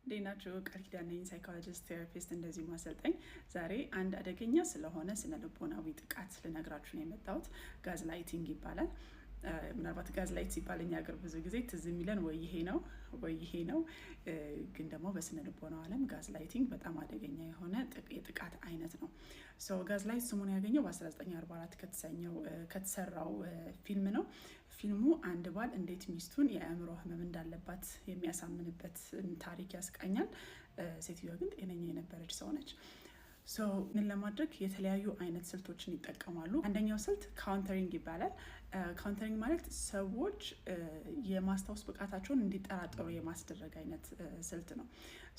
እንዴት ናችሁ? ቃል ኪዳን ነኝ፣ psychologist፣ therapist እንደዚሁም አሰልጣኝ። ዛሬ አንድ አደገኛ ስለሆነ ስነ ልቦናዊ ጥቃት ልነግራችሁ ነው የመጣሁት። Gaslighting ይባላል። ምናልባት gaslight ሲባል እኛ ሀገር ብዙ ጊዜ ትዝ የሚለን ወይ ይሄ ነው ወይ ይሄ ነው። ግን ደግሞ በስነ ልቦናው ዓለም gaslighting በጣም አደገኛ የሆነ የጥቃት አይነት ነው። So gaslight ስሙን ያገኘው በ1944 ከተሰኘው ከተሰራው ፊልም ነው። ፊልሙ አንድ ባል እንዴት ሚስቱን የአእምሮ ህመም እንዳለባት የሚያሳምንበት ታሪክ ያስቃኛል። ሴትዮዋ ግን ጤነኛ የነበረች ሰው ነች። So ምን ለማድረግ የተለያዩ አይነት ስልቶችን ይጠቀማሉ። አንደኛው ስልት countering ይባላል። Countering ማለት ሰዎች የማስታወስ ብቃታቸውን እንዲጠራጠሩ የማስደረግ አይነት ስልት ነው።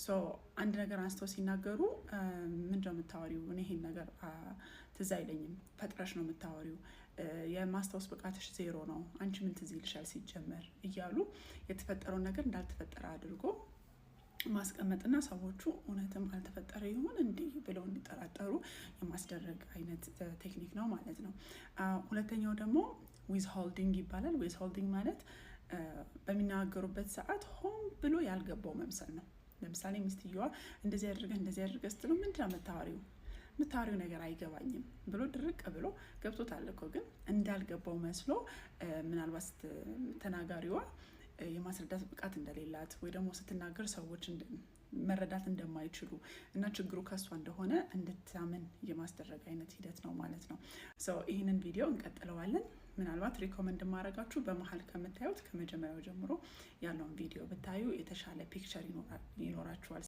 So አንድ ነገር አንስተው ሲናገሩ ምንድነው የምታወሪው? እኔ ይሄን ነገር ትዝ አይለኝም፣ ፈጥረሽ ነው የምታወሪው፣ የማስታወስ ብቃትሽ ዜሮ ነው፣ አንቺ ምን ትዝ ይልሻል ሲጀመር እያሉ የተፈጠረውን ነገር እንዳልተፈጠረ አድርጎ ማስቀመጥና ሰዎቹ እውነትም አልተፈጠረ ይሆን እንዲህ ብለው እንዲጠራጠሩ የማስደረግ አይነት technique ነው ማለት ነው። ሁለተኛው ደግሞ withholding ይባላል። Withholding ማለት በሚናገሩበት ሰዓት ሆን ብሎ ያልገባው መምሰል ነው። ለምሳሌ ሚስትየዋ እንደዚህ አድርገህ እንደዚህ አድርገህ ስትለው ምንድን ነው የምታወሪው? የምታወሪው ነገር አይገባኝም ብሎ ድርቅ ብሎ ገብቶታል እኮ፣ ግን እንዳልገባው መስሎ ምናልባት ተናጋሪዋ የማስረዳት ብቃት እንደሌላት ወይ ደግሞ ስትናገር ሰዎች መረዳት እንደማይችሉ እና ችግሩ ከሷ እንደሆነ እንድታምን የማስደረግ አይነት ሂደት ነው ማለት ነው። So ይህንን ቪዲዮ እንቀጥለዋለን። ምናልባት recommend የማደርጋችሁ በመሀል ከምታዩት ከመጀመሪያው ጀምሮ ያለውን ቪዲዮ ብታዩ የተሻለ picture ይኖራችኋል።